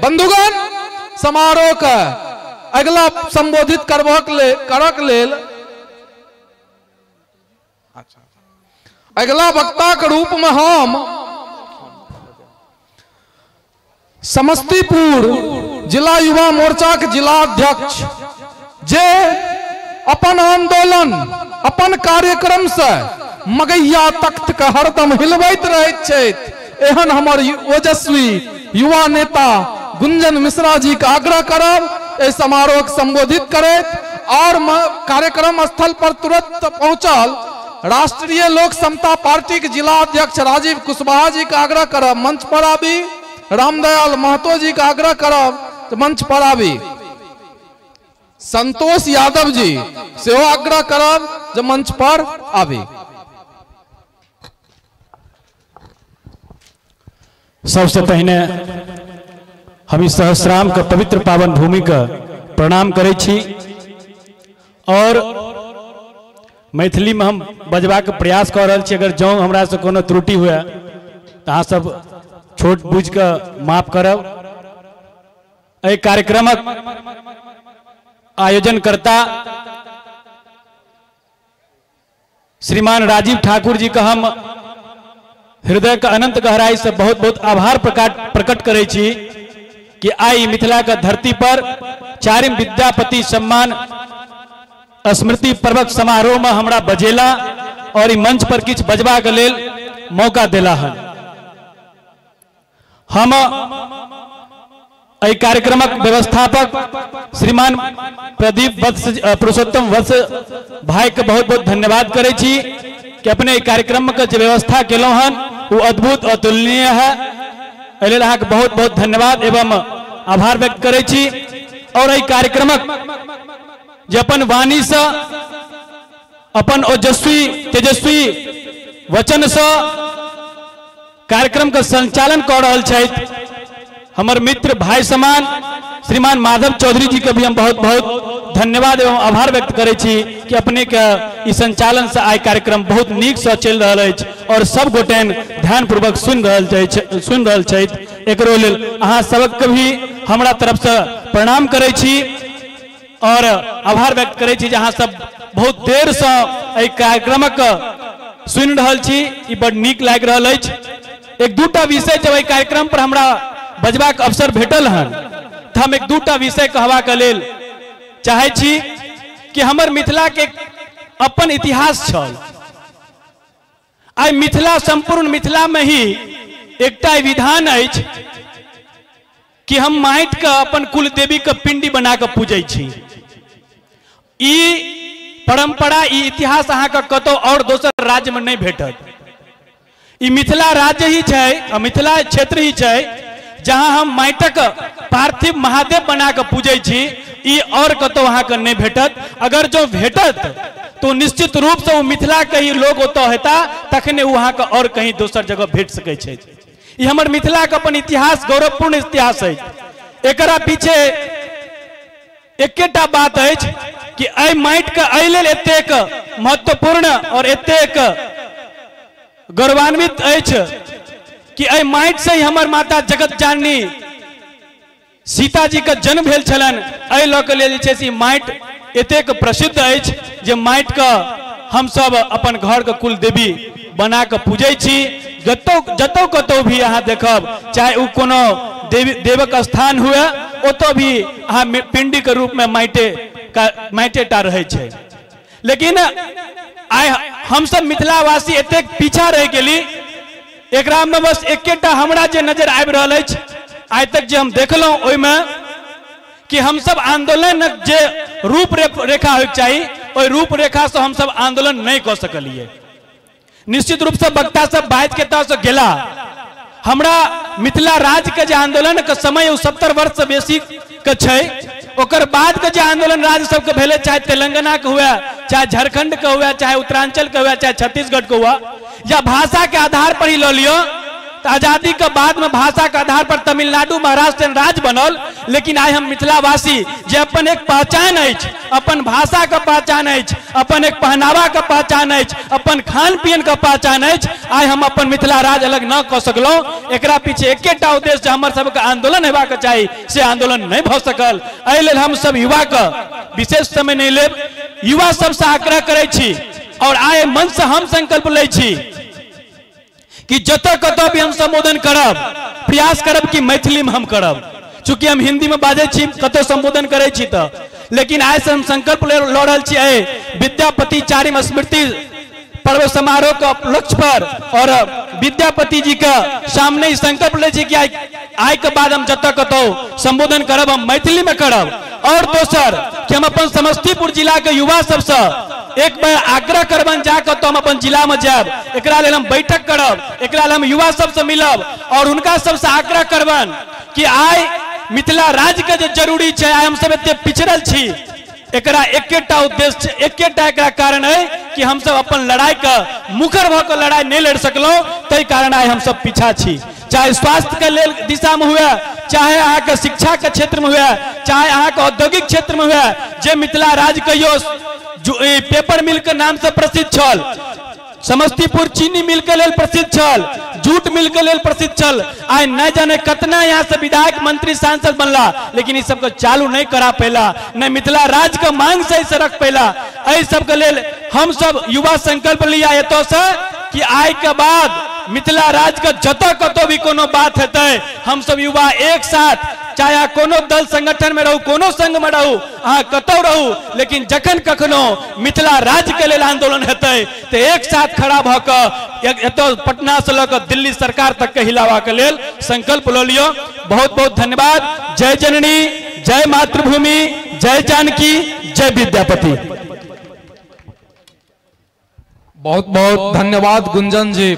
बंधुगण, समारोह के अगला संबोधित करक लेल अगला वक्ता के रूप में हम समस्तीपुर जिला युवा मोर्चा के जिला अध्यक्ष जे अपन आंदोलन अपन कार्यक्रम से मगैया तख्त के हरदम हिलबैत रहैत छथि, एहन हमर ओजस्वी युवा नेता गुंजन मिश्रा जी के आग्रह करब एहि समारोह के संबोधित करैत और कार्यक्रम स्थल पर तुरंत पहुंचल राष्ट्रीय लोक समता पार्टी के जिला अध्यक्ष राजीव कुशवाहा जी के आग्रह करब मंच पर आबी। रामदयाल महतो जी के आग्रह करब मंच पर आबी। संतोष यादव जी सेहो आग्रह करब जे मंच पर आबी। सबसे पहिने हम इस सहस्राम के पवित्र पावन भूमि के प्रणाम करै छी और मैथिली में हम बजबाक प्रयास कर रहल छी। अगर जौं हमरा से कोनो त्रुटि हुए तो अहाँ सब छोट बुझ के माफ करब। एहि कार्यक्रमक आयोजनकर्ता श्रीमान राजीव ठाकुर जी के हम हृदय के अनंत गहराई से बहुत बहुत आभार प्रकट करै छी कि आई मिथिला के धरती पर चारिम विद्यापति सम्मान स्मृति पर्वक समारोह में हमरा बजेला और मंच पर किछु बजबा के लेल मौका देला हन। हम एहि कार्यक्रमक व्यवस्थापक श्रीमान प्रदीप वत्स पुरुषोत्तम वत्स भाई के बहुत बहुत धन्यवाद करै छी कि अपने एहि कार्यक्रम के जे व्यवस्था केलहुँ हन वो अद्भुत अतुलनीय है। एहि लेल अहाँके बहुत बहुत धन्यवाद एवं आभार व्यक्त करै छी। और एहि कार्यक्रमक जे अपन वाणी से अपन ओजस्वी तेजस्वी वचन से कार्यक्रम के संचालन कर रहल छथि हमर मित्र भाई समान श्रीमान माधव चौधरी जी के भी हम बहुत बहुत धन्यवाद एवं आभार व्यक्त करै छी कि अपने के ई संचालन से आइ कार्यक्रम बहुत नीक से चलि रहल अछि और सब गोटेन ध्यानपूर्वक सुनि रहल छथि। एकरो लेल अहाँ सबके भी हमरा तरफ से प्रणाम करै छी और आभार व्यक्त करै छी जे अहाँ सब बहुत देर से एहि कार्यक्रमक सुनि रहल छी। ई बड़ नीक लागि रहल अछि। एक दूटा विषय जब एहि कार्यक्रम पर हमरा बजबाक अवसर भेटल हन तऽ हम एक दूटा विषय कहबाक लेल चाहै छी कि हमर मिथिला के अपन इतिहास छल। आइ मिथिला संपूर्ण मिथिला में ही एकटा विधान अछि कि हम माटि के अपन कुल देवी के पिंडी बना के पूजै छी। ई परंपरा ई इतिहास अहाँके कतौ और दोसर राज्य में नहीं भेटत। ई मिथिला राज्य ही छै, मिथिला क्षेत्र ही छै जहां हम माटिक पार्थिव महादेव बना के पूजै छी। ई और कतौ अहाँके नहीं भेटत। अगर जो भेटत तो निश्चित रूप से वो मिथिला के ही लोग ओतऽ हेता तखने वो अहाँके और कहीं दोसर जगह भेट सकै छै। ई हमर मिथिला के अपन इतिहास गौरवपूर्ण इतिहास अछि। एकरा पीछे एकेटा बात अछि कि एहि माटि के एहि लेल एतेक महत्वपूर्ण और एतेक गौरवान्वित अछि कि एहि माटि से ही हमर माता जगत जननी सीता जी के जन्म भेल छलनि। एहि लऽ के लेल जे छै से माटि एतेक प्रसिद्ध अछि जे माटि के हमसब अपन घर के कुल देवी बना के पूजै छी। जतौ जतौ कतौ भी अहाँ देखब, चाहे ओ कोनो देवी देवक स्थान हुए, ओतौ भी अहाँ पिंडी के रूप में माटिे टा रहै छै। लेकिन आइ हमसब मिथिलावासी एतेक पीछा रहि गेली। एकरा में बस एकेटा हमरा जे नजर आबि रहल अछि आइ तक जे हम देखलहुँ ओहिमे कि हमसब आंदोलनक जे रूप रेखा होइके चाही ओहि रूपरेखा से हमसब आंदोलन नहीं कऽ सकलियै। निश्चित रूप से वक्ता सब बाजि के तऽ गेला। हमरा मिथिला राज्य के जे आंदोलन के समय 70 वर्ष से बेसी के छै, ओकर बाद के जे आंदोलन राज्य सबके भेलै, चाहे तेलंगाना के हुए, चाहे झारखंड के हुए, चाहे उत्तरांचल के हुए, चाहे छत्तीसगढ़ के हुआ, या भाषा के आधार पर ही लऽ लियौ तऽ आजादी के बाद में भाषा के आधार पर तमिलनाडु महाराष्ट्र राज्य बनल, लेकिन आइ हम मिथिलावासी जे अपन एक पहचान अछि, अपन भाषा के पहचान अछि, अपन एक पहनावा के पहचान अछि, अपन खान पियन के पहचान अछि, आइ हम अपन मिथिला राज्य अलग न कऽ सकलहुँ। एकरा पीछे एकेटा उद्देश्य हमर सबके आंदोलन हेबाक चाही, से आंदोलन नहीं भऽ सकल। एहि लेल हम सब युवा के विशेष समय नहीं लेब, युवा सबसे आग्रह करै छी और आइ मन से हम संकल्प लै छी कि जतऽ कतऽ भी हम संबोधन करब, प्रयास करब कि मैथिली में हम करब। चूंकि हम हिंदी में बाजै छी कतौ संबोधन करै छी तऽ, लेकिन आइ से हम संकल्प लऽ रहल छी एहि विद्यापति चारिम स्मृति पर्व समारोह के उपलक्ष्य पर और विद्यापति जी के सामने संकल्प लै छी कि आइ के बाद हम जतऽ कतौ संबोधन करब हम मैथिली में करब। और दोसर कि हम अपन समस्तीपुर जिला के युवा सबसे एक बार आग्रह करबन जाकर तो हम अपन जिला में जायब, एकरा लेल हम बैठक करब, एकरा लेल हम युवा सबसे मिलब और उनका सबसे आग्रह करबन कि आइ मिथिला राज्य के जे जरूरी छै, आइ हम सब एते पिछड़ल छी, एकरा एकेटा उद्देश्य, एकेटा एकरा कारण है कि हम सब अपन लड़ाई के मुखर भऽ के लड़ाई नहीं लड़ सकलहुँ, ताहि कारण आइ हम सब पीछा छी। चाहे स्वास्थ्य के लेल दिशा में हुए, चाहे अहाँके शिक्षा के क्षेत्र में हुए, चाहे अहाँके औद्योगिक क्षेत्र में हुए, जे मिथिला राज्य कहियो पेपर मिल के नाम से प्रसिद्ध छल, समस्तीपुर चीनी मिल के लेल प्रसिद्ध छल, जूट मिल के लेल प्रसिद्ध छल, आइ नहीं जाने कतना यहाँ से विधायक मंत्री सांसद बनला, लेकिन इस सबके चालू नहीं करा पेला, नहीं मिथिला राज्य के मांग सही से रख पेला। एहि सबके लेल हम सब युवा संकल्प लिया एतऽ से कि आइ के बाद मिथिला राज्य के जतऽ कतौ भी कोनो बात हेतै हम सब युवा एक साथ, चाहे अहाँ कोनो दल संगठन में रहू, कोनो संघ में रहू, अहाँ कतौ रहू, लेकिन जखन कखनो मिथिला राज्य के लेल आंदोलन हेतै तो एक साथ खड़ा भऽ कऽ एतऽ पटना से लऽ कऽ दिल्ली सरकार तक के हिलावा के लेल संकल्प लऽ लियौ। बहुत बहुत धन्यवाद। जय जननी, जय मातृभूमि, जय जानकी, जय विद्यापति। बहुत बहुत धन्यवाद गुंजन जी।